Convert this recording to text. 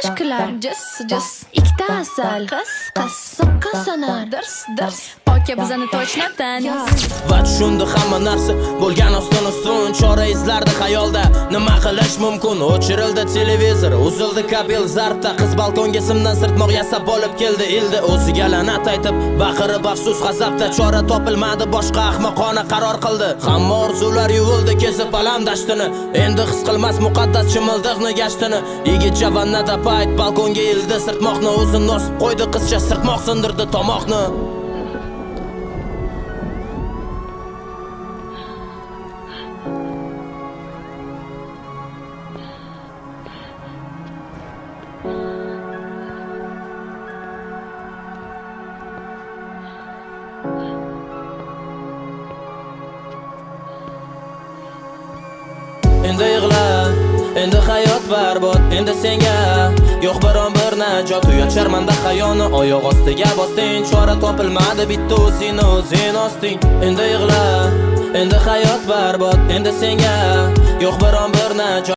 Чашка lar Jis jis. Ikkita asal. Qiz qiz. Soqqa sanar. Dars dars. Aka bizani точно taniysiz. Va tushundi hamma narsa bo'lgan ostin ustun. Chora izlardi xayolda, nima qilish mumkin? O'chirildi televizor, uzildi kabel zarbda. Qiz balkonga simdan sirtmoq yasab olib keldi. Ildi o'ziga la'nat aytib, baqirib afsus g'azabda. Chora topilmadi, boshqa ahmoqona qaror qildi. Hamma orzular yuvildi kesib alam dashtini. Endi his qilmas muqaddas chimildiqni gashtini. Yigitcha vannada payt balkonga ildi sirtmoqni. O'zini osib qo'ydi qizcha, sirtmoq sindirdi tomoqni. Endi yig'la, endi hayot barbod, endi senga yo'q biron bir najot. Uyat sharmanda hayoni oyoq ostiga bosding. Chora topilmadi, bitta o'zingni o'zing osting. Endi yig'la, endi hayot barbod, endi senga yo'q biron bir najot.